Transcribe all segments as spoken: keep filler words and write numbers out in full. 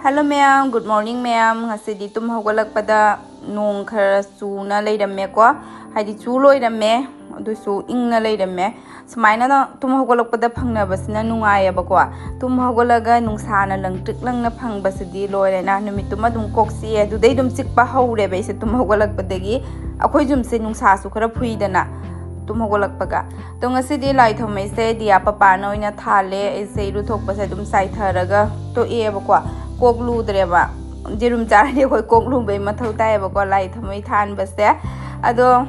Hello ꯃꯌꯥꯝ, good morning ꯃꯌꯥꯝ꯫ ꯉꯁꯤꯗꯤ ꯇꯨꯝ ꯍꯧꯒꯠꯂꯛꯄꯗ ꯅꯣꯡ ꯈꯔ ꯆꯨꯅ ꯂꯩꯔꯝꯃꯦꯀꯣ, ꯍꯥꯏꯗꯤ ꯆꯨ ꯂꯣꯏꯔꯝꯃꯦ, ꯑꯗꯨꯁꯨ ꯏꯪꯅ ꯂꯩꯔꯝꯃꯦ꯫ ꯁꯨꯃꯥꯏꯅ ꯇꯨꯝ ꯍꯧꯒꯠꯂꯛꯄꯗ ꯐꯪꯅꯕꯁꯤꯅ ꯅꯨꯡꯉꯥꯏꯌꯦꯕꯀꯣ꯫ ꯇꯨꯝ ꯍꯧꯒꯠꯂꯒ ꯅꯨꯡꯁꯥꯅ ꯂꯪꯇ꯭ꯔꯤꯛ ꯂꯪꯅ ꯐꯪꯕꯁꯤꯗꯤ ꯂꯣꯏꯔꯦꯅ, ꯅꯨꯃꯤꯠꯇꯨꯃ ꯑꯗꯨꯝ ꯀꯣꯛ ꯆꯤꯛꯑꯦ꯫ ꯑꯗꯨꯗꯩ ꯑꯗꯨꯝ ꯆꯤꯛꯄ ꯍꯧꯔꯦꯕ ꯑꯩꯁꯦ꯫ ꯇꯨꯝ ꯍꯧꯒꯠꯂꯛꯄꯗꯒꯤ ꯑꯩꯈꯣꯏ ꯌꯨꯝꯁꯦ ꯅꯨꯡꯁꯥꯁꯨ ꯈꯔ ꯐꯨꯏꯗꯅ ꯇꯨꯝ ꯍꯧꯒꯠꯂꯛꯄꯒ꯫ ꯑꯗꯣ ꯉꯁꯤꯗꯤ ꯂꯥꯏ ꯊꯥꯎꯃꯩꯁꯦ ꯗꯤꯌꯥ ꯄꯄꯥꯅ ꯑꯣꯏꯅ ꯊꯥꯜꯂꯦ꯫ ꯑꯩꯁꯦ ꯏꯔꯨꯊꯣꯛꯄꯁꯦ ꯑꯗꯨꯝ ꯆꯥꯏꯊꯔꯒ ꯇꯣꯛꯑꯦꯕꯀꯣ, ꯀꯣꯛ ꯂꯨꯗ꯭ꯔꯦꯕ꯫ ꯌꯦꯔꯨꯝ ꯆꯥꯔꯗꯤ ꯑꯩꯈꯣꯏ ꯀꯣꯛ ꯂꯨꯕꯩ ꯃꯊꯧ ꯇꯥꯏꯌꯦꯕꯀꯣ, ꯂꯥꯏ ꯊꯥꯎꯃꯩ ꯊꯥꯟꯕꯁꯦ꯫ ꯑꯗꯣ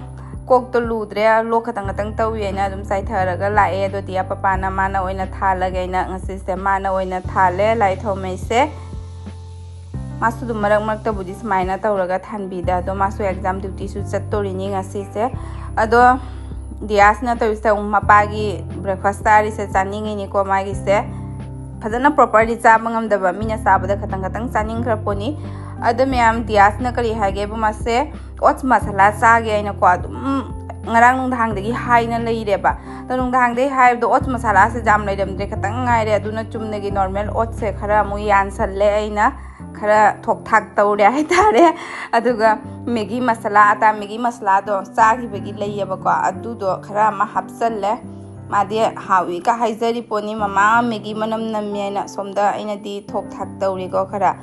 ꯀꯣꯛꯇꯣ ꯂꯨꯗ꯭ꯔꯦ, ꯂꯣꯛ ꯈꯇꯪ ꯈꯇꯪ ꯇꯧꯏ ꯍꯥꯏꯅ ꯑꯗꯨꯝ ꯆꯥꯏꯊꯔꯒ ꯂꯥꯛꯑꯦ꯫ ꯑꯗꯣ ꯗꯤꯌꯥ ꯄꯄꯥꯅ ꯃꯥꯅ ꯑꯣꯏꯅ ꯊꯥꯜꯂꯒꯦ ꯍꯥꯏꯅ ꯉꯁꯤꯁꯦ ꯃꯥꯅ ꯑꯣꯏꯅ ꯊꯥꯜꯂꯦ ꯂꯥꯏ ꯊꯥꯎꯃꯩꯁꯦ꯫ ꯃꯥꯁꯨ ꯑꯗꯨꯝ ꯃꯔꯛ ꯃꯔꯛꯇꯕꯨꯗꯤ ꯁꯨꯃꯥꯏꯅ ꯇꯧꯔꯒ ꯊꯥꯟꯕꯤꯗ, ꯑꯗꯣ ꯃꯥꯁꯨ ꯑꯦꯛꯖꯥꯝ ꯗ꯭ꯌꯨꯇꯤꯁꯨ ꯆꯠꯇꯣꯔꯤꯅꯤ ꯉꯁꯤꯁꯦ꯫ ꯑꯗꯣ ꯗꯤꯌꯥꯁꯅ ꯇꯧꯔꯤꯁꯦ ꯑꯃꯨꯛ ꯃꯄꯥꯒꯤ ꯕ꯭ꯔꯦꯛꯐꯥꯁ ꯆꯥꯔꯤꯁꯦ ꯆꯥꯅꯤꯡꯉꯤꯅꯤꯀꯣ꯫ ꯃꯥꯒꯤꯁꯦ ꯐꯖꯅ ꯄ꯭ꯔꯣꯄꯔꯂꯤ ꯆꯥꯕ ꯉꯝꯗꯕ, ꯃꯤꯅ ꯆꯥꯕꯗ ꯈꯇꯪ ꯈꯇꯪ ꯆꯥꯅꯤꯡꯈ꯭ꯔ ꯄꯣꯠꯅꯤ꯫ ꯑꯗꯣ ꯃꯌꯥꯝ, ꯗꯤꯌꯥꯁꯅ ꯀꯔꯤ ꯍꯥꯏꯒꯦꯕꯨ, ꯃꯥꯁꯦ ꯑꯣꯠꯁ ꯃꯁꯥꯂꯥ ꯆꯥꯒꯦ ꯍꯥꯏꯅꯀꯣ ꯑꯗꯨꯝ ꯉꯔꯥꯡ ꯅꯨꯡꯗꯥꯡꯗꯒꯤ ꯍꯥꯏꯅ ꯂꯩꯔꯦꯕ꯫ ꯑꯗꯣ ꯅꯨꯡꯗꯥꯡꯗꯒꯤ ꯍꯥꯏꯕꯗꯣ ꯑꯣꯠꯁ ꯃꯁꯥꯂꯥꯁꯦ ꯌꯥꯝ ꯂꯩꯔꯝꯗ꯭ꯔꯦ, ꯈꯇꯪ ꯉꯥꯏꯔꯦ꯫ ꯑꯗꯨꯅ ꯆꯨꯝꯅꯒꯤ ꯅꯣꯔꯃꯦꯜ ꯑꯣꯠꯁꯦ ꯈꯔ ꯑꯃꯨꯛ ꯌꯥꯟꯁꯜꯂꯦ ꯑꯩꯅ, ꯈꯔ ꯊꯣꯛ ꯊꯥꯛ ꯇꯧꯔꯦ ꯍꯥꯏꯇꯥꯔꯦ꯫ ꯑꯗꯨꯒ ꯃꯦꯒꯤ ꯃꯁꯥꯂꯥ, ꯑꯇꯥ ꯃꯦꯒꯤ ꯃꯁꯥꯂꯥꯗꯣ ꯆꯥꯈꯤꯕꯒꯤ ꯂꯩꯌꯦꯕꯀꯣ, ꯑꯗꯨꯗꯣ ꯈꯔ ꯑꯃ ꯍꯥꯞꯆꯜꯂꯦ꯫ ꯃꯥꯗꯤ ꯍꯥꯎꯏꯒ ꯍꯥꯏꯖꯔꯤ ꯄꯣꯠꯅꯤ, "ꯃꯃꯥ, ꯃꯦꯒꯤ ꯃꯅꯝ ꯅꯝꯃꯤ" ꯍꯥꯏꯅ꯫ ꯁꯣꯝꯗ ꯑꯩꯅꯗꯤ ꯊꯣꯛ ꯊꯥꯛ ꯇꯧꯔꯤꯀꯣ ꯈꯔ꯫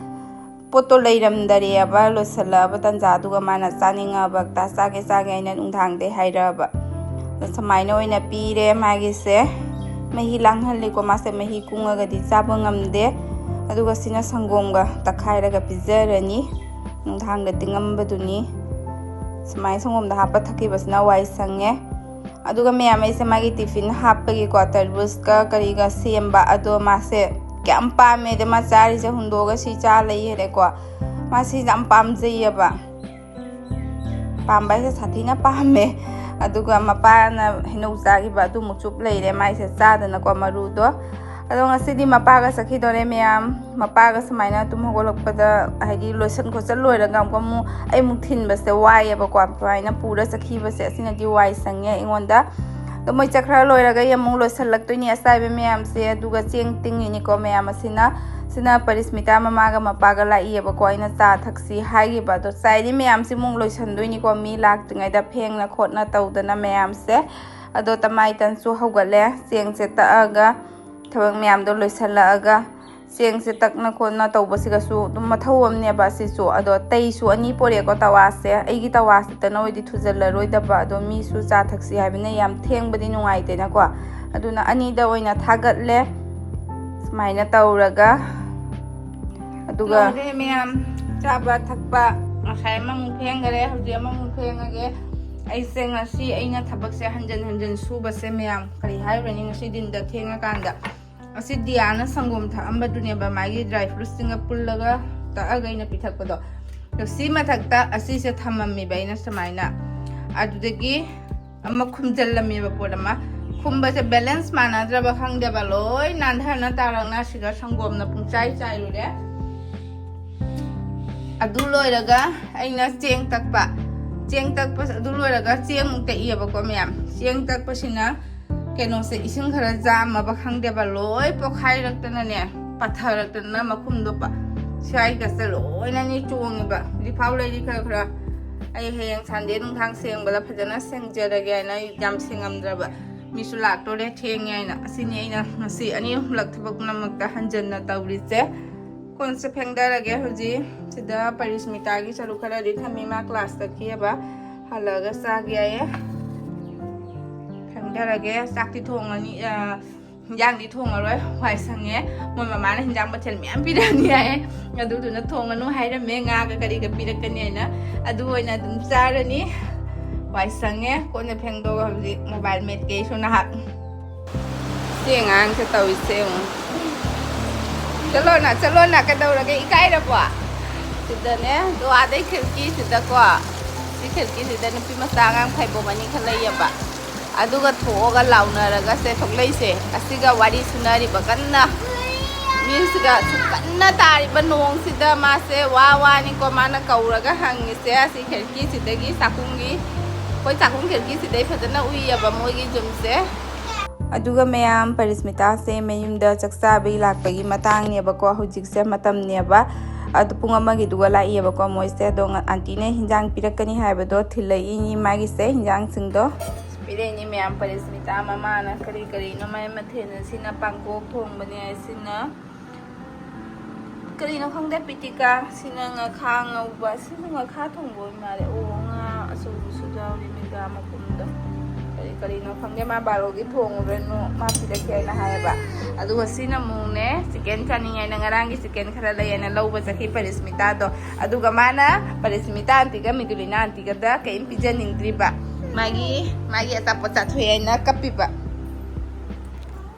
ꯄꯣꯠꯇꯣ ꯂꯩꯔꯝꯗꯔꯦꯕ, ꯂꯣꯏꯁꯤꯜꯂꯛꯑꯕ ꯇꯟꯖꯥꯗꯨꯒ ꯃꯥꯅ ꯆꯥꯅꯤꯡꯉꯕ, "ꯇꯥ, ꯆꯥꯒꯦ, ꯆꯥꯒꯦ" ꯍꯥꯏꯅ ꯅꯨꯡꯗꯥꯡꯗꯩ ꯍꯥꯏꯔꯛꯑꯕ꯫ ꯑꯗꯣ ꯁꯨꯃꯥꯏꯅ ꯑꯣꯏꯅ ꯄꯤꯔꯦ ꯃꯥꯒꯤꯁꯦ꯫ ꯃꯍꯤ ꯂꯥꯡꯍꯜꯂꯤꯀꯣ, ꯃꯥꯁꯦ ꯃꯍꯤ ꯀꯨꯡꯉꯒꯗꯤ ꯆꯥꯕ ꯉꯝꯗꯦ꯫ ꯑꯗꯨꯒ ꯁꯤꯅ ꯁꯪꯒꯣꯝꯒ ꯇꯛꯈꯥꯏꯔꯒ ꯄꯤꯖꯔꯅꯤ꯫ ꯅꯨꯡꯗꯥꯡꯗ ꯇꯤꯡꯉꯝꯕꯗꯨꯅꯤ꯫ ꯁꯨꯃꯥꯏꯅ ꯁꯪꯒꯣꯝꯗ ꯍꯥꯞꯄ ꯊꯛꯈꯤꯕꯁꯤꯅ ꯋꯥꯏ ꯁꯪꯉꯦ꯫ ꯑꯗꯨꯒ ꯃꯌꯥꯝ, ꯑꯩꯁꯦ ꯃꯥꯒꯤ ꯇꯤꯐꯤꯟ ꯍꯥꯞꯄꯒꯤꯀꯣ ꯇꯔꯕꯨꯖꯀ ꯀꯔꯤꯒ ꯁꯦꯝꯕ, ꯑꯗꯣ ꯃꯥꯁꯦ ꯀꯌꯥꯝ ꯄꯥꯝꯃꯦꯗ, ꯃꯥ ꯆꯥꯔꯤꯁꯦ ꯍꯨꯟꯗꯣꯛꯑꯒ ꯁꯤ ꯆꯥ ꯂꯩꯈꯔꯦꯀꯣ꯫ ꯃꯥ ꯁꯤꯁꯦ ꯌꯥꯝ ꯄꯥꯝꯖꯩꯌꯦꯕ꯫ ꯄꯥꯝꯕ ꯍꯥꯏꯁꯦ ꯁꯥꯊꯤꯅ ꯄꯥꯝꯃꯦ꯫ ꯑꯗꯨꯒ ꯃꯄꯥꯅ ꯍꯩꯅꯧ ꯆꯥꯈꯤꯕ ꯑꯗꯨꯃꯨꯛ ꯆꯨꯞ ꯂꯩꯔꯦ ꯃꯥꯏꯁꯦ ꯆꯥꯗꯅꯀꯣ, ꯃꯔꯨꯗꯣ꯫ ꯑꯗꯣ ꯉꯁꯤꯗꯤ ꯃꯄꯥꯒ ꯆꯠꯈꯤꯗꯣꯔꯦ ꯃꯌꯥꯝ꯫ ꯃꯄꯥꯒ ꯁꯨꯃꯥꯏꯅ ꯇꯨꯝ ꯍꯧꯒꯠꯂꯛꯄꯗ, ꯍꯥꯏꯗꯤ ꯂꯣꯏꯁꯟ ꯈꯣꯠꯆꯟ ꯂꯣꯏꯔꯒ ꯑꯃꯨꯛꯀ ꯑꯃꯨꯛ ꯑꯩ ꯑꯃꯨꯛ ꯊꯤꯟꯕꯁꯦ ꯋꯥꯏꯌꯦꯕꯀꯣ꯫ ꯑꯗꯨꯃꯥꯏꯅ ꯄꯨꯔ ꯆꯠꯈꯤꯕꯁꯦ ꯑꯁꯤꯅꯗꯤ ꯋꯥꯏ ꯁꯪꯉꯦ ꯑꯩꯉꯣꯟꯗ꯫ ꯑꯗꯣ ꯃꯣꯏ ꯆꯠꯈ꯭ꯔ ꯂꯣꯏꯔꯒ ꯑꯩ ꯑꯃꯨꯛ ꯂꯣꯏꯁꯜꯂꯛꯇꯣꯏꯅꯤ ꯑꯆꯥꯏꯕ ꯃꯌꯥꯝꯁꯦ꯫ ꯑꯗꯨꯒ ꯆꯦꯡ ꯇꯤꯡꯉꯤꯅꯤꯀꯣ ꯃꯌꯥꯝ꯫ ꯑꯁꯤꯅ ꯁꯤꯅ ꯄꯔꯤꯁꯃꯤꯇꯥ ꯃꯃꯥꯒ ꯃꯄꯥꯒ ꯂꯥꯛꯏꯌꯦꯕꯀꯣ꯫ ꯑꯩꯅ ꯆꯥ ꯊꯛꯁꯤ ꯍꯥꯏꯈꯤꯕ ꯑꯗꯣ, ꯆꯥꯏꯗꯤ ꯃꯌꯥꯝꯁꯤ ꯑꯃꯨꯛ ꯂꯣꯏꯁꯟꯗꯣꯏꯅꯤꯀꯣ, ꯃꯤ ꯂꯥꯛꯇ꯭ꯔꯤꯉꯩꯗ ꯐꯦꯡꯅ ꯈꯣꯠꯅ ꯇꯧꯗꯅ ꯃꯌꯥꯝꯁꯦ꯫ ꯑꯗꯣ ꯇꯃꯥꯏ ꯇꯟꯁꯨ ꯍꯧꯒꯠꯂꯦ, ꯆꯦꯡꯁꯦ ꯇꯛꯑꯒ ꯊꯕꯛ ꯃꯌꯥꯝꯗꯣ ꯂꯣꯏꯁꯜꯂꯛꯑꯒ꯫ ꯆꯦꯡꯁꯦ ꯇꯛꯅ ꯈꯣꯠꯅ ꯇꯧꯕꯁꯤꯒꯁꯨ ꯑꯗꯨꯝ ꯃꯊꯧ ꯑꯃꯅꯦꯕ ꯁꯤꯁꯨ꯫ ꯑꯗꯣ ꯇꯩꯁꯨ ꯑꯅꯤ ꯄꯣꯔꯛꯑꯦꯀꯣ ꯇꯋꯥꯁꯦ꯫ ꯑꯩꯒꯤ ꯇꯋꯥꯁꯤꯗꯅ ꯑꯣꯏꯗꯤ ꯊꯨꯖꯜꯂꯔꯣꯏꯗꯕ, ꯑꯗꯣ ꯃꯤꯁꯨ ꯆꯥ ꯊꯛꯁꯤ ꯍꯥꯏꯕꯅ ꯌꯥꯝ ꯊꯦꯡꯕꯗꯤ ꯅꯨꯡꯉꯥꯏꯇꯦꯅꯀꯣ꯫ ꯑꯗꯨꯅ ꯑꯅꯤꯗ ꯑꯣꯏꯅ ꯊꯥꯒꯠꯂꯦ꯫ ꯁꯨꯃꯥꯏꯅ ꯇꯧꯔꯒ, ꯑꯗꯨꯒ ꯂꯣꯏꯔꯦ ꯃꯌꯥꯝ, ꯆꯥꯕ ꯊꯛꯄ꯫ ꯉꯁꯥꯏ ꯑꯃꯃꯨꯛ ꯐꯦꯡꯈꯔꯦ, ꯍꯧꯖꯤꯛ ꯑꯃꯃꯨꯛ ꯐꯦꯡꯉꯒꯦ꯫ ꯑꯩꯁꯦ ꯉꯁꯤ ꯑꯩꯅ ꯊꯕꯛꯁꯦ ꯍꯟꯖꯟ ꯍꯟꯖꯟ ꯁꯨꯕꯁꯦ ꯃꯌꯥꯝ, ꯀꯔꯤ ꯍꯥꯏꯔꯨꯔꯅꯤ, ꯉꯁꯤ ꯗꯤꯟꯗ ꯊꯦꯡꯉꯀꯥꯟꯗ꯫ ꯑꯁꯤ ꯗꯤꯌꯥꯅ ꯁꯪꯒꯣꯝ ꯊꯛꯑꯝꯕꯗꯨꯅꯦꯕ, ꯃꯥꯒꯤ ꯗ꯭ꯔꯥꯏ ꯐ꯭ꯔꯨꯠꯁꯤꯡꯒ ꯄꯨꯜꯂꯒ ꯇꯛꯑꯒ ꯑꯩꯅ ꯄꯤꯊꯛꯄꯗꯣ꯫ ꯑꯗꯣ ꯁꯤ ꯃꯊꯛꯇ ꯑꯁꯤꯁꯦ ꯊꯝꯃꯝꯃꯤꯕ ꯑꯩꯅ ꯁꯨꯃꯥꯏꯅ꯫ ꯑꯗꯨꯗꯒꯤ ꯑꯃ ꯈꯨꯝꯖꯤꯜꯂꯝꯃꯦꯕ ꯄꯣꯠ ꯑꯃ꯫ ꯈꯨꯝꯕꯁꯦ ꯕꯦꯂꯦꯟꯁ ꯃꯥꯟꯅꯗ꯭ꯔꯕ ꯈꯪꯗꯦꯕ, ꯂꯣꯏ ꯅꯥꯟꯊꯔꯅ ꯇꯥꯔꯛꯅ ꯁꯤꯗ ꯁꯪꯒꯣꯝꯅ ꯄꯨꯡꯆꯥꯏ ꯆꯥꯏꯔꯨꯔꯦ꯫ ꯑꯗꯨ ꯂꯣꯏꯔꯒ ꯑꯩꯅ ꯆꯦꯡ ꯇꯛꯄ꯫ ꯆꯦꯡ ꯇꯛꯄ ꯑꯗꯨ ꯂꯣꯏꯔꯒ ꯆꯦꯡ ꯑꯃꯨꯛ ꯇꯛꯏꯌꯦꯕꯀꯣ ꯃꯌꯥꯝ꯫ ꯆꯦꯡ ꯇꯛꯄꯁꯤꯅ ꯀꯩꯅꯣꯁꯦ, ꯏꯁꯤꯡ ꯈꯔ ꯆꯥꯝꯃꯕ ꯈꯪꯗꯦꯕ, ꯂꯣꯏ ꯄꯣꯈꯥꯏꯔꯛꯇꯅꯅꯦ, ꯄꯠꯊꯔꯛꯇꯅ ꯃꯈꯨꯝꯗꯣ ꯄ-, ꯁ꯭ꯋꯥꯏꯒꯁꯦ ꯂꯣꯏꯅꯅꯤ ꯆꯣꯡꯉꯤꯕ꯫ ꯍꯧꯖꯤꯛꯐꯥꯎ ꯂꯩꯔꯤ ꯈꯔ ꯈꯔ꯫ ꯑꯩ ꯍꯌꯦꯡ ꯁꯟꯗꯦ ꯅꯨꯡꯗꯥꯡ ꯁꯦꯡꯕꯗ ꯐꯖꯅ ꯁꯦꯡꯖꯔꯒꯦ ꯍꯥꯏꯅ ꯑꯩ ꯌꯥꯝ ꯁꯦꯡꯉꯝꯗ꯭ꯔꯕ꯫ ꯃꯤꯁꯨ ꯂꯥꯛꯇꯣꯔꯦ, ꯊꯦꯡꯉꯦ ꯍꯥꯏꯅ꯫ ꯑꯁꯤꯅꯤ ꯑꯩꯅ ꯉꯁꯤ ꯑꯅꯤ ꯑꯍꯨꯝꯂꯛ ꯊꯕꯛ ꯄꯨꯝꯅꯃꯛꯇ ꯍꯟꯖꯟꯅ ꯇꯧꯔꯤꯁꯦ꯫ ꯀꯣꯟꯁꯦ ꯐꯦꯡꯗꯔꯒꯦ ꯍꯧꯖꯤꯛ꯫ ꯁꯤꯗ ꯄꯔꯤꯁꯃꯤꯇꯥꯒꯤ ꯁꯔꯨꯛ ꯈꯔꯗꯤ ꯊꯝꯃꯤ, ꯃꯥ ꯀ꯭ꯂꯥꯁ ꯆꯠꯈꯤꯑꯕ꯫ ꯍꯜꯂꯛꯑꯒ ꯆꯥꯒꯦ ꯍꯥꯏꯌꯦ꯫ ꯐꯦꯡꯗꯔꯒꯦ꯫ ꯆꯥꯛꯇꯤ ꯊꯣꯡꯉꯅꯤ, ꯑ, ꯍꯤꯟꯖꯥꯡꯗꯤ ꯊꯣꯡꯉꯔꯣꯏ, ꯋꯥꯏ ꯁꯪꯉꯦ꯫ ꯃꯣꯏ ꯃꯃꯥꯅ ꯍꯤꯟꯖꯥꯡ ꯃꯊꯦꯜ ꯃꯌꯥꯝ ꯄꯤꯔꯛꯑꯅꯤ ꯍꯥꯏꯌꯦ, ꯑꯗꯨꯗꯨꯅ ꯊꯣꯡꯉꯅꯨ ꯍꯥꯏꯔꯝꯃꯦ, ꯉꯥꯒ ꯀꯔꯤꯒ ꯄꯤꯔꯛꯀꯅꯤ ꯍꯥꯏꯅ꯫ ꯑꯗꯨ ꯑꯣꯏꯅ ꯑꯗꯨꯝ ꯆꯥꯔꯅꯤ꯫ ꯋꯥꯏ ꯁꯪꯉꯦ꯫ ꯀꯣꯟꯅ ꯐꯦꯡꯗꯣꯛꯑꯒ ꯍꯧꯖꯤꯛ ꯃꯣꯕꯥꯏꯜ ꯃꯦꯠꯀꯦ ꯑꯩꯁꯨ ꯅꯍꯥꯛ꯫ ꯁꯤ ꯑꯉꯥꯡꯁꯦ ꯇꯧꯔꯤꯁꯦ ꯌꯦꯡꯉꯨ꯫ ꯆꯠꯂꯣꯅ, ꯆꯠꯂꯣꯅ, ꯀꯩꯗꯧꯔꯒꯦ? ꯏꯀꯥꯏꯔꯕꯣ? ꯁꯤꯗꯅꯦ, ꯑꯗꯣ ꯑꯥꯗꯩ ꯈꯤꯔꯀꯤꯁꯤꯗꯀꯣ, ꯁꯤ ꯈꯤꯔꯀꯤꯁꯤꯗ ꯅꯨꯄꯤ ꯃꯆꯥ ꯑꯉꯥꯡ ꯐꯩꯕꯣꯛ ꯑꯅꯤꯈꯛ ꯂꯩꯌꯦꯕ꯫ ꯑꯗꯨꯒ ꯊꯣꯛꯑꯒ ꯂꯥꯎꯅꯔꯒꯁꯦ ꯊꯣꯛꯂꯛꯏꯁꯦ꯫ ꯑꯁꯤꯒ ꯋꯥꯔꯤ ꯁꯨꯅꯔꯤꯕ ꯀꯟꯅ꯫ ꯃꯤꯁꯤꯒ ꯁꯨ ꯀꯟꯅ ꯇꯥꯔꯤꯕ ꯅꯣꯡꯁꯤꯗ ꯃꯥꯁꯦ ꯋꯥ ꯋꯥꯅꯤꯀꯣ ꯃꯥꯅ ꯀꯧꯔꯒ ꯍꯪꯉꯤꯁꯦ꯫ ꯑꯁꯤ ꯈꯤꯔꯀꯤꯁꯤꯗꯒꯤ ꯆꯥꯛꯈꯨꯝꯒꯤ, ꯑꯩꯈꯣꯏ ꯆꯥꯛꯈꯨꯝ ꯈꯤꯔꯀꯤꯁꯤꯗꯩ ꯐꯖꯅ ꯎꯏꯌꯦꯕ ꯃꯣꯏꯒꯤ ꯌꯨꯝꯁꯦ꯫ ꯑꯗꯨꯒ ꯃꯌꯥꯝ, ꯄꯔꯤꯁꯃꯤꯇꯥꯁꯦ ꯃꯌꯨꯝꯗ ꯆꯥꯛ ꯆꯥꯕꯒꯤ ꯂꯥꯛꯄꯒꯤ ꯃꯇꯥꯡꯅꯦꯕꯀꯣ, ꯍꯧꯖꯤꯛꯁꯦ ꯃꯇꯝꯅꯦꯕ꯫ ꯑꯗꯨ ꯄꯨꯡ ꯑꯃꯒꯤꯗꯨꯒ ꯂꯥꯛꯏꯌꯦꯕꯀꯣ ꯃꯣꯏꯁꯦ꯫ ꯑꯗꯣ ꯉ-, ꯑꯟꯇꯤꯅ ꯍꯤꯟꯖꯥꯡ ꯄꯤꯔꯛꯀꯅꯤ ꯍꯥꯏꯕꯗꯣ ꯊꯤꯜꯂꯛꯏꯅꯤ, ꯃꯥꯒꯤꯁꯦ ꯍꯤꯟꯖꯥꯡꯁꯤꯡꯗꯣ ꯄꯤꯔꯛꯏꯅꯤ ꯃꯌꯥꯝ꯫ ꯄꯔꯤꯁꯃꯤꯇꯥ ꯃꯃꯥꯅ ꯀꯔꯤ ꯀꯔꯤꯅꯣ ꯃꯥꯏ ꯃꯊꯦꯜꯅ, ꯁꯤꯅ ꯄꯥꯡꯀꯣꯛ ꯊꯣꯡꯕꯅꯦ, ꯁꯤꯅ ꯀꯔꯤꯅꯣ ꯈꯪꯗꯦ, ꯄꯤꯇꯤꯀꯥ, ꯁꯤꯅ ꯉꯥꯈꯥ ꯉꯧꯕ, ꯁꯤꯁꯨ ꯉꯥꯈꯥ ꯊꯣꯡꯕ ꯑꯣꯏ ꯃꯥꯜꯂꯦ꯫ ꯑꯣ, ꯉꯥ ꯑꯆꯧꯕꯁꯨ ꯌꯥꯎꯔꯤ, ꯃꯤꯒꯥ ꯃꯄꯨꯝꯗꯣ꯫ ꯀꯔꯤ ꯀꯔꯤꯅꯣ ꯈꯪꯗꯦ, ꯃꯥ ꯕꯥꯔꯣꯒꯤ ꯊꯣꯡꯉꯨꯔꯅꯨ, ꯃꯥ ꯄꯤꯔꯛꯀꯦ ꯍꯥꯏꯅ ꯍꯥꯏꯌꯦꯕ꯫ ꯑꯗꯨꯒ ꯁꯤꯅ ꯑꯃꯨꯛꯅꯦ, ꯆꯤꯀꯟ ꯆꯥꯅꯤꯡꯉꯦ ꯍꯥꯏꯅ ꯉꯔꯥꯡꯒꯤ ꯆꯤꯀꯟ ꯈꯔ ꯂꯩ ꯍꯥꯏꯅ ꯂꯧꯕ ꯆꯠꯈꯤ ꯄꯔꯤꯁꯃꯤꯇꯥꯗꯣ꯫ ꯑꯗꯨꯒ ꯃꯥꯅ ꯄꯔꯤꯁꯃꯤꯇꯥ ꯑꯟꯇꯤꯒ ꯃꯤꯗꯨꯂꯤꯅꯥ ꯑꯟꯇꯤꯒꯗ ꯀꯔꯤꯝ ꯄꯤꯖꯅꯤꯡꯗ꯭ꯔꯤꯕ, ꯃꯥꯒꯤ, ꯃꯥꯒꯤ ꯑꯆꯥꯄꯣꯠ ꯆꯥꯊꯣꯛꯑꯦ ꯍꯥꯏꯅ ꯀꯞꯄꯤꯕ꯫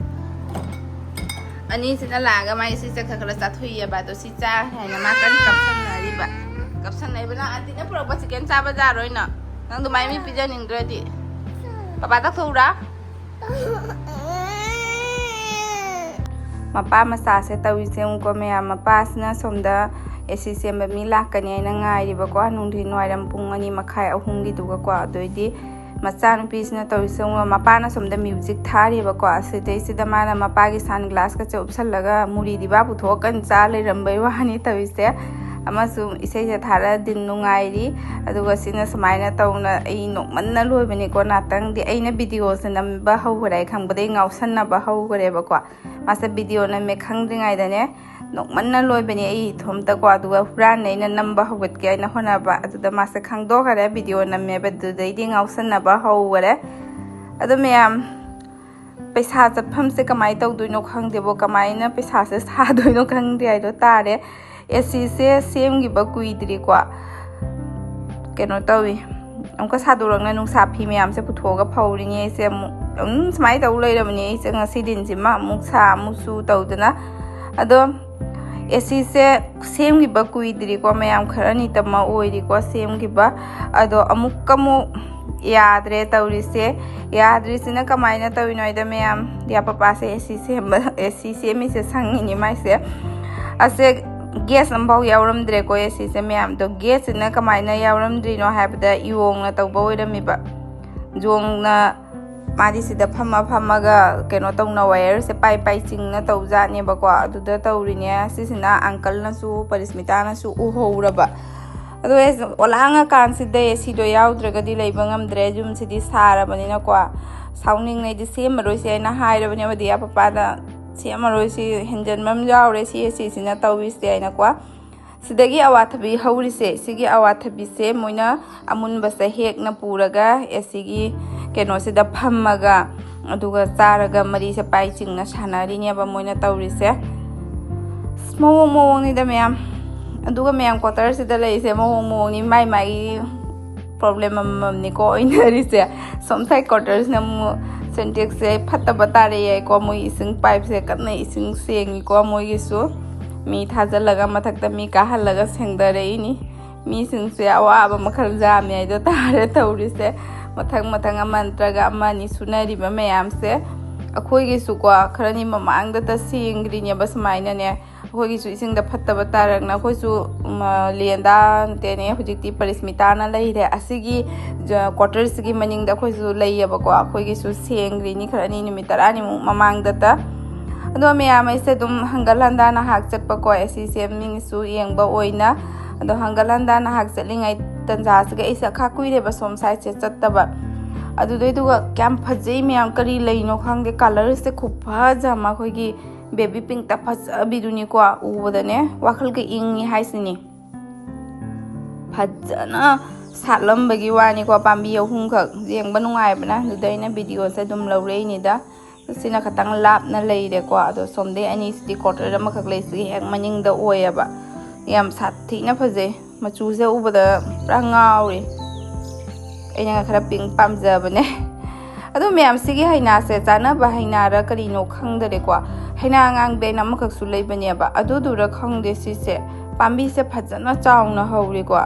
ꯑꯅꯤꯁꯤꯅ ꯂꯥꯛꯑꯒ ꯃꯥꯒꯤ ꯁꯤꯁꯦ ꯈꯔ ꯈꯔ ꯆꯥꯊꯣꯛꯏꯑꯕ꯫ ꯑꯗꯣ ꯁꯤ ꯆꯥ ꯍꯥꯏꯅ ꯃꯥ ꯀꯟꯅ ꯀꯞꯁꯟꯅꯔꯤꯕ꯫ ꯀꯞꯁꯟꯅꯔꯤꯕ, ꯅꯪ ꯑꯟꯇꯤꯅ ꯄꯨꯔꯛꯄ ꯆꯤꯀꯟ ꯆꯥꯕ ꯌꯥꯔꯣꯏ ꯅꯪ꯫ ꯅꯪ ꯑꯗꯨꯃꯥꯏꯅ ꯃꯤ ꯄꯤꯖꯅꯤꯡꯗ꯭ꯔꯗꯤ꯫ ꯄꯄꯥ ꯇꯧꯊꯣꯛꯎꯔꯥ? ꯃꯄꯥ ꯃꯆꯥꯁꯦ ꯇꯧꯔꯤꯁꯦ ꯌꯦꯡꯉꯨꯀꯣ ꯃꯌꯥꯝ꯫ ꯃꯄꯥꯁꯤꯅ ꯁꯣꯝꯗ ꯑꯦ ꯁꯤ ꯁꯦꯝꯕ ꯃꯤ ꯂꯥꯛꯀꯅꯤ ꯍꯥꯏꯅ ꯉꯥꯏꯔꯤꯕꯀꯣ, ꯅꯨꯡꯊꯤꯜ ꯋꯥꯏꯔꯝ ꯄꯨꯡ ꯑꯅꯤ ꯃꯈꯥꯏ, ꯑꯍꯨꯝꯒꯤꯗꯨꯒꯀꯣ꯫ ꯑꯗꯨꯑꯣꯏꯗꯤ ꯃꯆꯥꯅꯨꯄꯤꯁꯤꯅ ꯇꯧꯔꯤꯁꯦ ꯌꯦꯡꯉꯣ, ꯃꯄꯥꯅ ꯁꯣꯝꯗ ꯃ꯭ꯌꯨꯖꯤꯛ ꯊꯥꯔꯤꯕꯀꯣ, ꯑꯁꯤꯗꯩꯁꯤꯗ ꯃꯥꯅ ꯃꯄꯥꯒꯤ ꯁꯟ ꯒ꯭ꯂꯥꯁꯀꯁꯦ ꯎꯞꯁꯜꯂꯒ ꯃꯨꯔꯤꯗꯤꯕꯥ ꯄꯨꯊꯣꯛꯑ ꯀꯟ ꯆꯥ ꯂꯩꯔꯝꯕꯩ ꯋꯥꯅꯤ ꯇꯧꯔꯤꯁꯦ꯫ ꯑꯃꯁꯨꯡ ꯏꯁꯩꯁꯦ ꯊꯥꯔ ꯗꯤꯟ ꯅꯨꯡꯉꯥꯏꯔꯤ꯫ ꯑꯗꯨꯒ ꯁꯤꯅ ꯁꯨꯃꯥꯏꯅ ꯇꯧꯅ ꯑꯩ ꯅꯣꯛꯃꯟꯅ ꯂꯣꯏꯕꯅꯤꯀꯣ ꯉꯥꯛꯇꯪꯗꯤ꯫ ꯑꯩꯅ ꯚꯤꯗꯤꯑꯣꯁꯦ ꯅꯝꯕ ꯍꯧꯈ꯭ꯔꯦ, ꯑꯩ ꯈꯪꯕꯗꯩ ꯉꯥꯎꯁꯟꯅꯕ ꯍꯧꯈ꯭ꯔꯦꯕꯀꯣ꯫ ꯃꯥꯁꯦ ꯚꯤꯗꯤꯑꯣ ꯅꯝꯃꯦ ꯈꯪꯗ꯭ꯔꯤꯉꯩꯗꯅꯦ ꯅꯣꯛꯃꯟꯅ ꯂꯣꯏꯕꯅꯦ ꯑꯩ ꯏꯊꯣꯝꯇꯀꯣ꯫ ꯑꯗꯨꯒ ꯍꯨꯔꯥꯟꯅ ꯑꯩꯅ ꯅꯝꯕ ꯍꯧꯒꯠꯀꯦ ꯍꯥꯏꯅ ꯍꯣꯠꯅꯕ, ꯑꯗꯨꯗ ꯃꯥꯁꯦ ꯈꯪꯗꯣꯛꯈ꯭ꯔꯦ ꯚꯤꯗꯤꯑꯣ ꯅꯝꯃꯦꯕ, ꯑꯗꯨꯗꯩꯗꯤ ꯉꯥꯎꯁꯟꯅꯕ ꯍꯧꯈꯔꯦ꯫ ꯑꯗꯣ ꯃꯌꯥꯝ, ꯄꯩꯁꯥ ꯆꯠꯐꯝꯁꯦ ꯀꯃꯥꯏꯅ ꯇꯧꯗꯣꯏꯅꯣ ꯈꯪꯗꯦꯕꯣ, ꯀꯃꯥꯏꯅ ꯄꯩꯁꯥꯁꯦ ꯁꯥꯗꯣꯏꯅꯣ ꯈꯪꯗꯦ ꯍꯥꯏꯗꯣ ꯇꯥꯔꯦ꯫ ꯑꯦ ꯁꯤꯁꯦ ꯁꯦꯝꯈꯤꯕ ꯀꯨꯏꯗ꯭ꯔꯤꯀꯣ, ꯀꯩꯅꯣ ꯇꯧꯏ, ꯑꯃꯨꯛꯀ ꯁꯥꯗꯣꯔꯛꯅ ꯅꯨꯡꯁꯥ ꯐꯤ ꯃꯌꯥꯝꯁꯦ ꯄꯨꯊꯣꯛꯑꯒ ꯐꯧꯔꯤꯅꯤ ꯑꯩꯁꯦ꯫ ꯑꯃꯨꯛ ꯑꯗꯨꯝ ꯁꯨꯃꯥꯏꯅ ꯇꯧ ꯂꯩꯔꯕꯅꯤ ꯑꯩꯁꯦ, ꯉꯁꯤ ꯗꯤꯟꯁꯤꯃ ꯑꯃꯨꯛ ꯁꯥ ꯑꯃꯨꯛ ꯁꯨ ꯇꯧꯗꯅ꯫ ꯑꯗꯣ ꯑꯦ ꯁꯤꯁꯦ ꯁꯦꯝꯈꯤꯕ ꯀꯨꯏꯗ꯭ꯔꯤꯀꯣ ꯃꯌꯥꯝ, ꯈꯔꯅꯤꯇꯃꯛ ꯑꯣꯏꯔꯤꯀꯣ ꯁꯦꯝꯈꯤꯕ꯫ ꯑꯗꯣ ꯑꯃꯨꯛꯀ ꯑꯃꯨꯛ ꯌꯥꯗ꯭ꯔꯦ ꯇꯧꯔꯤꯁꯦ꯫ ꯌꯥꯗ꯭ꯔꯤꯁꯤꯅ ꯀꯃꯥꯏꯅ ꯇꯧꯔꯤꯅꯣ ꯍꯥꯏꯗ ꯃꯌꯥꯝ, ꯌꯥ ꯄꯄꯥꯁꯦ ꯑꯦ ꯁꯤ ꯁꯦꯝꯕ, ꯑꯦ ꯁꯤ ꯁꯦꯝꯃꯤꯁꯦ ꯁꯪꯉꯤꯅꯤ ꯃꯥꯏꯁꯦ꯫ ꯑꯁꯦ ꯒꯦꯁ ꯑꯃꯐꯥꯎ ꯌꯥꯎꯔꯝꯗ꯭ꯔꯦꯀꯣ ꯑꯦ ꯁꯤꯁꯦ ꯃꯌꯥꯝꯗꯣ꯫ ꯒꯦꯁꯁꯤꯅ ꯀꯃꯥꯏꯅ ꯌꯥꯎꯔꯝꯗ꯭ꯔꯤꯅꯣ ꯍꯥꯏꯕꯗ ꯌꯣꯡꯅ ꯇꯧꯕ ꯑꯣꯏꯔꯝꯃꯤꯕ꯫ ꯌꯣꯡꯅ ꯃꯥꯗꯤ ꯁꯤꯗ ꯐꯝꯃ ꯐꯝꯃꯒ ꯀꯩꯅꯣ ꯇꯧꯅ, ꯋꯥꯌꯔꯁꯦ ꯄꯥꯏ ꯄꯥꯏ ꯆꯤꯡꯅ ꯇꯧꯖꯥꯠꯅꯦꯕꯀꯣ꯫ ꯑꯗꯨꯗ ꯇꯧꯔꯤꯅꯦ꯫ ꯁꯤꯁꯤꯅ ꯑꯪꯀꯜꯅꯁꯨ ꯄꯔꯤꯁꯃꯤꯇꯥꯅꯁꯨ ꯎꯍꯧꯔꯕ꯫ ꯑꯗꯣ ꯑꯣꯂꯥꯡꯉꯀꯥꯟꯁꯤꯗ ꯑꯦ ꯁꯤꯗꯣ ꯌꯥꯎꯗ꯭ꯔꯒꯗꯤ ꯂꯩꯕ ꯉꯝꯗ꯭ꯔꯦ, ꯌꯨꯝꯁꯤꯗꯤ ꯁꯥꯔꯕꯅꯤꯅꯀꯣ꯫ ꯁꯥꯎꯅꯤꯡꯅꯩꯗꯤ ꯁꯦꯝꯃꯔꯣꯏꯁꯦ ꯍꯥꯏꯅ ꯍꯥꯏꯔꯕꯅꯦꯕ ꯗꯤꯌꯥ ꯄꯄꯥꯗ꯫ "ꯁꯦꯝꯃꯔꯣꯏꯁꯤ, ꯍꯦꯟꯖꯟꯕ ꯑꯃ ꯌꯥꯎꯔꯦ ꯁꯤ ꯑꯦ ꯁꯤꯁꯤꯅ ꯇꯧꯔꯤꯁꯦ" ꯍꯥꯏꯅꯀꯣ꯫ ꯁꯤꯗꯒꯤ ꯑꯋꯥꯊꯕꯤ ꯍꯧꯔꯤꯁꯦ, ꯁꯤꯒꯤ ꯑꯋꯥꯊꯕꯤꯁꯦ ꯃꯣꯏꯅ ꯑꯃꯨꯟꯕꯁꯦ ꯍꯦꯛꯅ ꯄꯨꯔꯒ ꯑꯦ ꯁꯤꯒꯤ ꯀꯩꯅꯣꯁꯤꯗ ꯐꯝꯃꯒ, ꯑꯗꯨꯒ ꯆꯥꯔꯒ ꯃꯔꯤꯁꯦ ꯄꯥꯏ ꯆꯤꯡꯅ ꯁꯥꯟꯅꯔꯤꯅꯦꯕ ꯃꯣꯏꯅ ꯇꯧꯔꯤꯁꯦ꯫ ꯑꯁ, ꯃꯑꯣꯡ ꯃꯑꯣꯡꯅꯤꯗ ꯃꯌꯥꯝ꯫ ꯑꯗꯨꯒ ꯃꯌꯥꯝ ꯀ꯭ꯋꯥꯇꯔꯁꯤꯗ ꯂꯩꯔꯤꯁꯦ ꯃꯑꯣꯡ ꯃꯑꯣꯡꯅꯤ, ꯃꯥꯏ ꯃꯥꯏꯒꯤ ꯄ꯭ꯔꯣꯕ꯭ꯂꯦꯝ ꯑꯃꯃꯝꯅꯤꯀꯣ ꯑꯣꯏꯅꯔꯤꯁꯦ꯫ ꯁꯣꯝ ꯁꯥꯏꯠ ꯀ꯭ꯋꯥꯇꯔꯁꯤꯅ ꯑꯃꯨꯛ ꯁꯦꯟꯇꯦꯛꯁꯁꯦ ꯐꯠꯇꯕ ꯇꯥꯔꯛꯑꯦ ꯍꯥꯏꯀꯣ, ꯃꯣꯏ ꯏꯁꯤꯡ ꯄꯥꯏꯞꯁꯦ ꯀꯟꯅ ꯏꯁꯤꯡ ꯁꯦꯡꯉꯤꯀꯣ ꯃꯣꯏꯒꯤꯁꯨ꯫ ꯃꯤ ꯊꯥꯖꯤꯜꯂꯒ ꯃꯊꯛꯇ ꯃꯤ ꯀꯥꯍꯜꯂꯒ ꯁꯦꯡꯗꯔꯛꯏꯅꯤ꯫ ꯃꯤꯁꯤꯡꯁꯦ ꯑꯋꯥꯕ ꯃꯈꯜ ꯌꯥꯝꯃꯤ ꯍꯥꯏꯗꯣ ꯇꯥꯔꯦ ꯇꯧꯔꯤꯁꯦ꯫ ꯃꯊꯪ ꯃꯊꯪ ꯑꯃ ꯅꯠꯇ꯭ꯔꯒ ꯑꯃ ꯑꯅꯤ ꯁꯨꯅꯔꯤꯕ ꯃꯌꯥꯝꯁꯦ꯫ ꯑꯩꯈꯣꯏꯒꯤꯁꯨꯀꯣ ꯈꯔꯅꯤ ꯃꯃꯥꯡꯗꯇ ꯁꯦꯡꯈ꯭ꯔꯤꯅꯦꯕ ꯁꯨꯃꯥꯏꯅꯅꯦ꯫ ꯑꯩꯈꯣꯏꯒꯤꯁꯨ ꯏꯁꯤꯡꯗ ꯐꯠꯇꯕ ꯇꯥꯔꯛꯅ ꯑꯩꯈꯣꯏꯁꯨ, ꯎꯝ, ꯂꯦꯟꯗꯥ ꯅꯠꯇꯦꯅꯦ, ꯍꯧꯖꯤꯛꯇꯤ ꯄꯔꯤꯁꯃꯤꯇꯥꯅ ꯂꯩꯔꯦ꯫ ꯑꯁꯤꯒꯤ ꯖ-, ꯀ꯭ꯋꯥꯇꯔꯁꯤꯒꯤ ꯃꯅꯤꯡꯗ ꯑꯩꯈꯣꯏꯁꯨ ꯂꯩꯌꯦꯕꯀꯣ꯫ ꯑꯩꯈꯣꯏꯒꯤꯁꯨ ꯁꯦꯡꯈ꯭ꯔꯤꯅꯤ ꯈꯔꯅꯤ, ꯅꯨꯃꯤꯠ ꯇꯔꯥꯅꯤꯃꯨꯛ ꯃꯃꯥꯡꯗꯇ꯫ ꯑꯗꯣ ꯃꯌꯥꯝ ꯑꯩꯁꯦ ꯑꯗꯨꯝ ꯍꯪꯒꯠ ꯍꯟꯗꯥ ꯅꯍꯥꯛ ꯆꯠꯄꯀꯣ, ꯑꯦ ꯁꯤ ꯁꯦꯝꯅꯤꯡꯁꯨ ꯌꯦꯡꯕ ꯑꯣꯏꯅ꯫ ꯑꯗꯣ ꯍꯪꯒꯠ ꯍꯟꯗꯥ ꯅꯍꯥꯛ ꯆꯠꯂꯤꯉꯩ ꯇꯟꯖꯥꯁꯤꯒ ꯑꯩꯁꯦ ꯑꯈꯥ ꯀꯨꯏꯔꯦꯕ ꯁꯣꯝ ꯁꯥꯏꯠꯁꯦ ꯆꯠꯇꯕ꯫ ꯑꯗꯨꯗꯩꯗꯨꯒ ꯀꯌꯥꯝ ꯐꯖꯩ ꯃꯌꯥꯝ, ꯀꯔꯤ ꯂꯩꯅꯣ ꯈꯪꯗꯦ, ꯀꯂꯔꯁꯦ ꯈꯨꯐꯖ ꯑꯃ, ꯑꯩꯈꯣꯏꯒꯤ ꯕꯦꯕꯤ ꯄꯤꯡꯛꯇ ꯐꯖꯕꯤꯗꯨꯅꯤꯀꯣ꯫ ꯎꯕꯗꯅꯦ ꯋꯥꯈꯜꯒ ꯏꯪꯉꯤ ꯍꯥꯏꯁꯤꯅꯤ꯫ ꯐꯖꯅ ꯁꯥꯠꯂꯝꯕꯒꯤ ꯋꯥꯅꯤꯀꯣ, ꯄꯥꯝꯕꯤ ꯑꯍꯨꯝꯈꯛ꯫ ꯌꯦꯡꯕ ꯅꯨꯡꯉꯥꯏꯕꯅ, ꯑꯗꯨꯗ ꯑꯩꯅ ꯚꯤꯗꯤꯑꯣꯁꯦ ꯑꯗꯨꯝ ꯂꯧꯔꯛꯏꯅꯤꯗ꯫ ꯁꯤꯅ ꯈꯇꯪ ꯂꯥꯞꯅ ꯂꯩꯔꯦꯀꯣ꯫ ꯑꯗꯣ ꯁꯣꯝꯗꯩ ꯑꯅꯤꯁꯤꯗꯤ ꯀ꯭ꯋꯥꯇꯔ ꯑꯃꯈꯛ ꯂꯩꯁꯤꯒꯤ ꯍꯦꯛ ꯃꯅꯤꯡꯗ ꯑꯣꯏꯌꯦꯕ꯫ ꯌꯥꯝ ꯁꯥꯊꯤꯅ ꯐꯖꯩ꯫ ꯃꯆꯨꯁꯦ ꯎꯕꯗ ꯄꯨꯔꯥ ꯉꯥꯎꯔꯦ꯫ ꯑꯩꯅ ꯈꯔ ꯄꯤꯡ ꯄꯥꯝꯖꯕꯅꯦ꯫ ꯑꯗꯣ ꯃꯌꯥꯝ, ꯁꯤꯒꯤ ꯍꯩꯅꯥꯁꯦ ꯆꯥꯅꯕ ꯍꯩꯅꯥꯔ ꯀꯔꯤꯅꯣ ꯈꯪꯗꯔꯦꯀꯣ꯫ ꯍꯩꯅꯥ ꯑꯉꯥꯡꯕꯤ ꯑꯩꯅ ꯑꯃꯈꯛꯁꯨ ꯂꯩꯕꯅꯦꯕ, ꯑꯗꯨꯗꯨꯔ ꯈꯪꯗꯦ, ꯁꯤꯁꯦ ꯄꯥꯝꯕꯤꯁꯦ ꯐꯖꯅ ꯆꯥꯎꯅ ꯍꯧꯔꯦꯀꯣ꯫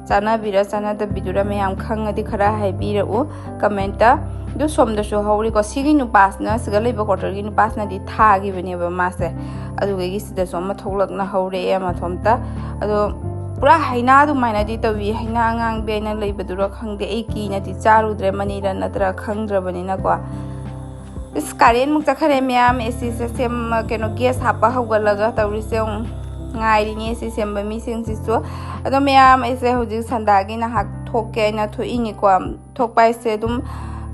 ꯆꯥꯅꯕꯤꯔ ꯆꯥꯅꯗꯕꯤꯗꯨꯔ ꯃꯌꯥꯝ ꯈꯪꯉꯗꯤ ꯈꯔ ꯍꯥꯏꯕꯤꯔꯛꯎ ꯀꯃꯦꯟꯇ꯫ ꯑꯗꯨ ꯁꯣꯝꯗꯁꯨ ꯍꯧꯔꯤꯀꯣ꯫ ꯁꯤꯒꯤ ꯅꯨꯄꯥꯁꯤꯅ, ꯁꯤꯒ ꯂꯩꯕ ꯀ꯭ꯋꯥꯇꯔꯒꯤ ꯅꯨꯄꯥꯁꯤꯅꯗꯤ ꯊꯥꯈꯤꯕꯅꯦꯕ ꯃꯥꯁꯦ꯫ ꯑꯗꯨꯗꯒꯤ ꯁꯤꯗꯁꯨ ꯑꯃ ꯊꯣꯛꯂꯛꯅ ꯍꯧꯔꯛꯑꯦ ꯃꯊꯣꯝꯇ꯫ ꯑꯗꯣ ꯄꯨꯔꯥ ꯍꯩꯅꯥ ꯑꯗꯨꯃꯥꯏꯅꯗꯤ ꯇꯧꯏ꯫ ꯍꯩꯅꯥ ꯑꯉꯥꯡꯕꯤ ꯍꯥꯏꯅ ꯂꯩꯕꯗꯨꯔ ꯈꯪꯗꯦ, ꯑꯩ ꯀꯤꯅꯗꯤ ꯆꯥꯔꯨꯗ꯭ꯔꯦ, ꯃꯅꯤꯔ ꯅꯠꯇ꯭ꯔꯥ ꯈꯪꯗ꯭ꯔꯕꯅꯤꯅꯀꯣ꯫ ꯏꯁ, ꯀꯥꯔꯦꯟꯃꯨꯛ ꯆꯠꯈ꯭ꯔꯦ ꯃꯌꯥꯝ꯫ ꯑꯦꯁꯤꯁꯦ ꯁꯦꯝ, ꯀꯩꯅꯣ, ꯒ꯭ꯌꯥꯁ ꯍꯥꯞꯄ ꯍꯧꯒꯠꯂꯒ ꯇꯧꯔꯤꯁꯦ ꯌꯦꯡꯉꯨ꯫ ꯉꯥꯏꯔꯤꯅꯦ ꯑꯦꯁꯤ ꯁꯦꯝꯕ ꯃꯤꯁꯤꯡꯁꯤꯁꯨ꯫ ꯑꯗꯣ ꯃꯌꯥꯝ, ꯑꯩꯁꯦ ꯍꯧꯖꯤꯛ ꯁꯟꯗꯥꯒꯤ ꯅꯍꯥꯛ ꯊꯣꯛꯀꯦ ꯍꯥꯏꯅ ꯊꯣꯛꯏꯅꯤꯀꯣ꯫ ꯊꯣꯛꯄ ꯍꯥꯏꯁꯦ ꯑꯗꯨꯝ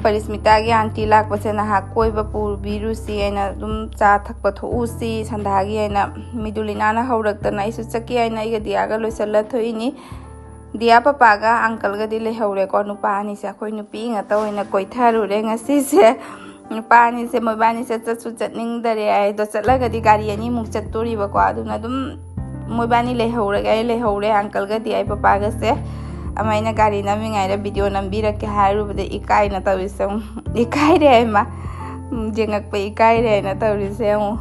ꯄꯔꯤꯁꯃꯤꯇꯥꯒꯤ ꯑꯥꯟꯇꯤ ꯂꯥꯛꯄꯁꯦ ꯅꯍꯥꯛ ꯀꯣꯏꯕ ꯄꯨꯕꯤꯔꯨꯁꯤ ꯍꯥꯏꯅ, ꯑꯗꯨꯝ ꯆꯥ ꯊꯛꯄ ꯊꯣꯛꯎꯁꯤ ꯁꯟꯗꯥꯒꯤ ꯍꯥꯏꯅ ꯃꯤꯗꯨꯂꯤꯅꯥꯅ ꯍꯧꯔꯛꯇꯅ ꯑꯩꯁꯨ ꯆꯠꯀꯦ ꯍꯥꯏꯅ ꯑꯩꯒ ꯗꯤꯌꯥꯒ ꯂꯣꯏꯁꯤꯜꯂ ꯊꯣꯛꯏꯅꯤ꯫ ꯗꯤꯌꯥ ꯄꯄꯥꯒ ꯑꯪꯀꯜꯒꯗꯤ ꯂꯩꯍꯧꯔꯦꯀꯣ꯫ ꯅꯨꯄꯥ ꯑꯅꯤꯁꯦ ꯑꯩꯈꯣꯏ ꯅꯨꯄꯤ ꯉꯥꯛꯇ ꯑꯣꯏꯅ ꯀꯣꯏꯊꯔꯨꯔꯦ ꯉꯁꯤꯁꯦ꯫ ꯅꯨꯄꯥ ꯑꯅꯤꯁꯦ, ꯃꯣꯏꯕꯥꯅꯤꯁꯦ ꯆꯠꯁꯨ ꯆꯠꯅꯤꯡꯗꯔꯦ ꯍꯥꯏꯗꯣ, ꯆꯠꯂꯒꯗꯤ ꯒꯥꯔꯤ ꯑꯅꯤꯃꯨꯛ ꯆꯠꯇꯣꯔꯤꯕꯀꯣ꯫ ꯑꯗꯨꯅ ꯑꯗꯨꯝ ꯃꯣꯏꯕꯥꯅꯤ ꯂꯩꯍꯧꯔꯒꯦ, ꯑꯩ ꯂꯩꯍꯧꯔꯦ, ꯑꯪꯀꯜꯒꯗꯤ ꯑꯩ ꯄꯄꯥꯒꯁꯦ꯫ ꯑꯃ ꯑꯩꯅ ꯒꯥꯔꯤ ꯅꯝꯃꯤꯉꯩꯗ ꯚꯤꯗꯤꯑꯣ ꯅꯝꯕꯤꯔꯛꯀꯦ ꯍꯥꯏꯔꯨꯕꯗ ꯏꯀꯥꯏꯅ ꯇꯧꯔꯤꯁꯦ ꯌꯦꯡꯉꯨ꯫ ꯏꯀꯥꯏꯔꯦ ꯍꯥꯏꯃ꯫ ꯎꯝ, ꯌꯦꯡꯉꯛꯄ ꯏꯀꯥꯏꯔꯦ ꯍꯥꯏꯅ ꯇꯧꯔꯤꯁꯦ ꯌꯦꯡꯉꯨ꯫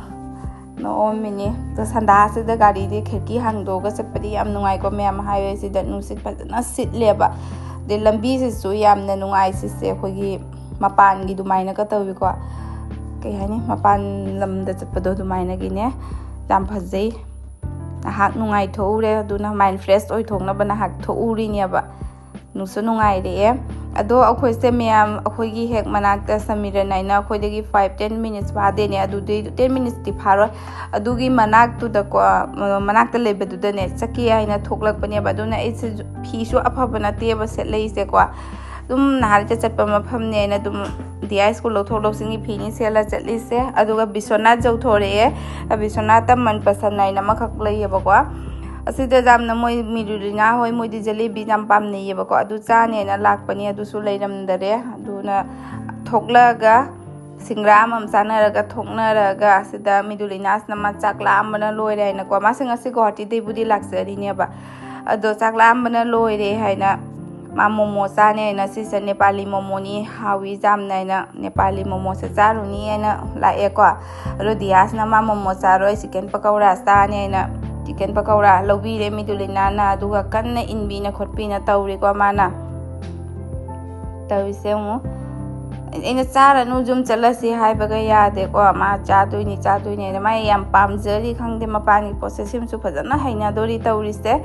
ꯅꯣꯛꯑꯝꯃꯤꯅꯤ꯫ ꯑꯗꯣ ꯁꯟꯗꯥꯁꯤꯗ ꯒꯥꯔꯤꯗꯤ ꯈꯤꯔꯀꯤ ꯍꯥꯡꯗꯣꯛꯑꯒ ꯆꯠꯄꯗꯤ ꯌꯥꯝ ꯅꯨꯡꯉꯥꯏꯀꯣ ꯃꯌꯥꯝ, ꯍꯥꯏꯋꯦꯁꯤꯗ ꯅꯨꯡꯁꯤꯠ ꯐꯖꯅ ꯁꯤꯠꯂꯦꯕ꯫ ꯑꯗꯩ ꯂꯝꯕꯤꯁꯤꯁꯨ ꯌꯥꯝꯅ ꯅꯨꯡꯉꯥꯏ꯫ ꯁꯤꯁꯦ ꯑꯩꯈꯣꯏꯒꯤ ꯃꯄꯥꯟꯒꯤ ꯑꯗꯨꯃꯥꯏꯅꯒ ꯇꯧꯏꯀꯣ꯫ ꯀꯩ ꯍꯥꯏꯅꯤ, ꯃꯄꯥꯟ ꯂꯝꯗ ꯆꯠꯄꯗꯣ ꯑꯗꯨꯃꯥꯏꯅꯒꯤꯅꯦ꯫ ꯌꯥꯝ ꯐꯖꯩ꯫ ꯉꯥꯏꯍꯥꯛ ꯅꯨꯡꯉꯥꯏꯊꯣꯛꯎꯔꯦ, ꯑꯗꯨꯅ ꯃꯥꯏꯟ ꯐ꯭ꯔꯦꯁ ꯑꯣꯏꯊꯣꯛꯅꯕ ꯉꯥꯏꯍꯥꯛ ꯊꯣꯛꯎꯔꯤꯅꯦꯕ꯫ ꯅꯨꯡꯁꯨ ꯅꯨꯡꯉꯥꯏꯔꯛꯑꯦ꯫ ꯑꯗꯣ ꯑꯩꯈꯣꯏꯁꯦ ꯃꯌꯥꯝ, ꯑꯩꯈꯣꯏꯒꯤ ꯍꯦꯛ ꯃꯅꯥꯛꯇ ꯁꯃꯤꯔꯟ ꯍꯥꯏꯅ ꯑꯩꯈꯣꯏꯗꯒꯤ ꯐꯥꯏꯚ ꯇꯦꯟ ꯃꯤꯅꯤꯠꯁ ꯐꯥꯗꯦꯅꯦ, ꯑꯗꯨꯗꯤ ꯇꯦꯟ ꯃꯤꯅꯤꯠꯁꯇꯤ ꯐꯥꯔꯣꯏ꯫ ꯑꯗꯨꯒꯤ ꯃꯅꯥꯛꯇꯨꯗꯀꯣ, ꯃꯅꯥꯛꯇ ꯂꯩꯕꯗꯨꯗꯅꯦ ꯆꯠꯀꯦ ꯍꯥꯏꯅ ꯊꯣꯛꯂꯛꯄꯅꯦꯕ꯫ ꯑꯗꯨꯅ ꯑꯩꯁꯦ ꯐꯤꯁꯨ ꯑꯐꯕ ꯅꯠꯇꯦꯕ ꯁꯦꯠꯂꯛꯏꯁꯦꯀꯣ꯫ ꯑꯗꯨꯝ ꯅꯍꯥꯟ ꯆꯠꯄ ꯃꯐꯝꯅꯦꯅ ꯑꯗꯨꯝ ꯗꯤꯌꯥ ꯁ꯭ꯀꯨꯜ ꯂꯧꯊꯣꯛ ꯂꯧꯁꯤꯟꯒꯤ ꯐꯤꯅꯤ ꯁꯦꯠꯂ ꯆꯠꯂꯤꯁꯦ꯫ ꯑꯗꯨꯒ ꯕꯤꯁ꯭ꯋꯥꯅꯥꯊ ꯌꯧꯊꯣꯔꯛꯑꯦ꯫ ꯕꯤꯁ꯭ꯋꯥꯅꯥꯊꯇ ꯃꯟ ꯄꯁꯟ ꯍꯥꯏꯅ ꯑꯃꯈꯛ ꯂꯩꯌꯦꯕꯀꯣ꯫ ꯑꯁꯤꯗ ꯌꯥꯝꯅ ꯃꯣꯏ ꯃꯤꯗꯨꯂꯤꯅꯥ ꯍꯣꯏ, ꯃꯣꯏꯗꯤ ꯖꯦꯂꯤꯕꯤ ꯌꯥꯝ ꯄꯥꯝꯅꯩꯌꯦꯕꯀꯣ꯫ ꯑꯗꯨ ꯆꯥꯅꯦꯅ ꯂꯥꯛꯄꯅꯤ, ꯑꯗꯨꯁꯨ ꯂꯩꯔꯝꯗꯔꯦ꯫ ꯑꯗꯨꯅ ꯊꯣꯛꯂꯛꯑꯒ ꯁꯤꯡꯒ꯭ꯔꯥ ꯑꯃꯃꯝ ꯆꯥꯅꯔꯒ ꯊꯣꯛꯅꯔꯒ, ꯑꯁꯤꯗ ꯃꯤꯗꯨꯂꯤꯅꯥꯁꯤꯅ ꯃꯥ ꯆꯥꯛ ꯂꯥꯝꯕꯅ ꯂꯣꯏꯔꯦ ꯍꯥꯏꯅꯀꯣ꯫ ꯃꯥꯁꯦ ꯉꯁꯤ ꯒꯨꯋꯥꯍꯥꯇꯤꯗꯩꯕꯨꯗꯤ ꯂꯥꯛꯆꯔꯤꯅꯦꯕ꯫ ꯑꯗꯣ ꯆꯥꯛ ꯂꯥꯝꯕꯅ ꯂꯣꯏꯔꯦ ꯍꯥꯏꯅ ꯃꯥ ꯃꯣꯃꯣ ꯆꯥꯅꯦ ꯍꯥꯏꯅ, ꯁꯤꯁꯦ ꯅꯦꯄꯥꯂꯤ ꯃꯣꯃꯣꯅꯤ, ꯍꯥꯎꯏ ꯌꯥꯝꯅ ꯍꯥꯏꯅ ꯅꯦꯄꯥꯂꯤ ꯃꯣꯃꯣꯁꯦ ꯆꯥꯔꯨꯅꯤ ꯍꯥꯏꯅ ꯂꯥꯛꯑꯦꯀꯣ꯫ ꯑꯗꯣ ꯗꯤꯌꯥꯁꯅ ꯃꯥ ꯃꯣꯃꯣ ꯆꯥꯔꯣꯏ, ꯆꯤꯛꯀꯟ ꯄꯀꯧꯔꯥ ꯆꯥꯅꯤ ꯍꯥꯏꯅ ꯆꯤꯛꯀꯟ ꯄꯀꯧꯔꯥ ꯂꯧꯕꯤꯔꯦ ꯃꯤꯗꯨꯂꯤꯅꯥꯅ꯫ ꯑꯗꯨꯒ ꯀꯟꯅ ꯏꯟꯕꯤꯅ ꯈꯣꯠꯄꯤꯅ ꯇꯧꯔꯤꯀꯣ ꯃꯥꯅ꯫ ꯇꯧꯔꯤꯁꯦ ꯌꯦꯡꯉꯨ꯫ ꯑꯩꯅ ꯆꯥꯔꯅꯨ, ꯌꯨꯝ ꯆꯠꯂꯁꯤ ꯍꯥꯏꯕꯒ ꯌꯥꯗꯦꯀꯣ꯫ ꯃꯥ ꯆꯥꯗꯣꯏꯅꯤ, ꯆꯥꯗꯣꯏꯅꯤ ꯍꯥꯏꯅ ꯃꯥ ꯌꯥꯝ ꯄꯥꯝꯖꯔꯤ ꯈꯪꯗꯦ꯫ ꯃꯄꯥꯟꯒꯤ ꯄꯣꯠꯁꯦ ꯁꯤꯃꯁꯨ ꯐꯖꯅ ꯍꯩꯅꯗꯣꯔꯤ ꯇꯧꯔꯤꯁꯦ꯫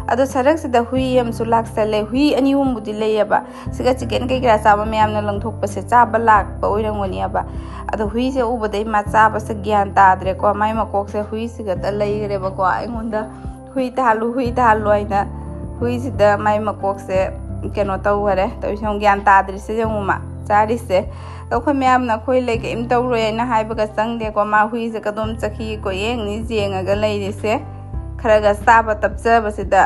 ꯑꯗꯣ ꯁꯔꯛꯁꯤꯗ ꯍꯨꯏ ꯑꯃꯁꯨ ꯂꯥꯛꯁꯜꯂꯦ꯫ ꯍꯨꯏ ꯑꯅꯤ ꯑꯍꯨꯝꯕꯨꯗꯤ ꯂꯩꯌꯦꯕ, ꯁꯤꯒ ꯆꯤꯀꯦꯟ ꯀꯩ ꯀꯔꯥ ꯆꯥꯕ ꯃꯌꯥꯝꯅ ꯂꯪꯊꯣꯛꯄꯁꯦ ꯆꯥꯕ ꯂꯥꯛꯄ ꯑꯣꯏꯔꯝꯒꯅꯤꯕ꯫ ꯑꯗꯣ ꯍꯨꯏꯁꯦ ꯎꯕꯗꯩ ꯃꯥ ꯆꯥꯕꯁꯦ ꯒ꯭ꯌꯥꯟ ꯇꯥꯗ꯭ꯔꯦꯀꯣ꯫ ꯃꯥꯏ ꯃꯀꯣꯛꯁꯦ ꯍꯨꯏꯁꯤꯒꯇ ꯂꯩꯈ꯭ꯔꯦꯕꯀꯣ꯫ ꯑꯩꯉꯣꯟꯗ "ꯍꯨꯏ ꯇꯥꯍꯜꯂꯨ, ꯍꯨꯏ ꯇꯥꯍꯜꯂꯨ" ꯍꯥꯏꯅ ꯍꯨꯏꯁꯤꯗ ꯃꯥꯏ ꯃꯀꯣꯛꯁꯦ ꯀꯩꯅꯣ ꯇꯧꯈꯔꯦ꯫ ꯇꯧꯔꯤꯁꯦ ꯌꯦꯡꯉꯨ, ꯒ꯭ꯌꯥꯟ ꯇꯥꯗ꯭ꯔꯤꯁꯦ ꯌꯦꯡꯉꯨ ꯃꯥ ꯆꯥꯔꯤꯁꯦ꯫ ꯑꯗꯣ ꯑꯩꯈꯣꯏ ꯃꯌꯥꯝꯅ "ꯑꯩꯈꯣꯏ ꯂꯩ, ꯀꯩꯝ ꯇꯧꯔꯣꯏ" ꯍꯥꯏꯅ ꯍꯥꯏꯕꯒ ꯆꯪꯗꯦꯀꯣ꯫ ꯃꯥ ꯍꯨꯏꯁꯦ ꯀꯗꯣꯝ ꯆꯠꯈꯤ ꯀꯣꯏꯌꯦꯡꯅꯤ ꯌꯦꯡꯉꯒ ꯂꯩꯔꯤꯁꯦ꯫ ꯈꯔꯒ ꯆꯥꯕ ꯇꯞꯆꯕꯁꯤꯗ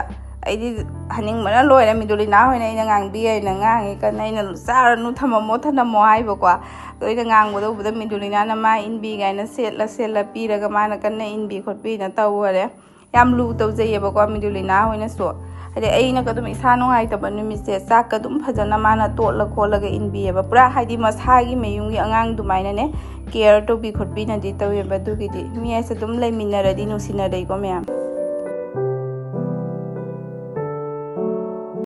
ꯑꯩꯗꯤ ꯍꯟꯅꯤꯡꯕꯅ ꯂꯣꯏꯔꯦ꯫ ꯃꯤꯗꯨꯂꯤꯅꯥ ꯍꯣꯏꯅ ꯑꯩꯅ ꯉꯥꯡꯕꯤ ꯍꯥꯏꯅ ꯉꯥꯡꯉꯤ ꯀꯟꯅ꯫ ꯑꯩꯅ "ꯆꯥꯔꯅꯨ, ꯊꯝꯃꯝꯃꯣ, ꯊꯝꯃꯝꯃꯣ" ꯍꯥꯏꯕꯀꯣ꯫ ꯑꯗꯣ ꯑꯩꯅ ꯉꯥꯡꯕꯗ ꯎꯕꯗ ꯃꯤꯗꯨꯂꯤꯅꯥꯅ ꯃꯥ ꯏꯟꯕꯤ ꯀꯥꯏꯅ ꯁꯦꯠꯂ ꯁꯦꯠꯂ ꯄꯤꯔꯒ ꯃꯥꯅ ꯀꯟꯅ ꯏꯟꯕꯤ ꯈꯣꯠꯄꯤꯅ ꯇꯧꯈꯔꯦ꯫ ꯌꯥꯝ ꯂꯨ ꯇꯧꯖꯩꯌꯦꯕꯀꯣ ꯃꯤꯗꯨꯂꯤꯅꯥ ꯍꯣꯏꯅꯁꯨ꯫ ꯍꯥꯏꯗꯤ ꯑꯩꯅ ꯑꯗꯨꯝ ꯏꯁꯥ ꯅꯨꯡꯉꯥꯏꯇꯕ ꯅꯨꯃꯤꯠꯁꯦ ꯆꯥꯛꯀ ꯑꯗꯨꯝ ꯐꯖꯅ ꯃꯥꯅ ꯇꯣꯠꯂ ꯈꯣꯠꯂꯒ ꯏꯟꯕꯤꯌꯦꯕ꯫ ꯄꯨꯔꯥ ꯍꯥꯏꯗꯤ ꯃꯁꯥꯒꯤ ꯃꯌꯨꯝꯒꯤ ꯑꯉꯥꯡ ꯑꯗꯨꯃꯥꯏꯅꯅꯦ ꯀꯦꯌꯔ ꯇꯧꯕꯤ ꯈꯣꯠꯄꯤꯅꯗꯤ ꯇꯧꯋꯦꯕ꯫ ꯑꯗꯨꯒꯤꯗꯤ ꯃꯤ ꯍꯥꯏꯁꯦ ꯑꯗꯨꯝ ꯂꯩꯃꯤꯟꯅꯔꯗꯤ ꯅꯨꯡꯁꯤꯅꯔꯩꯀꯣ ꯃꯌꯥꯝ꯫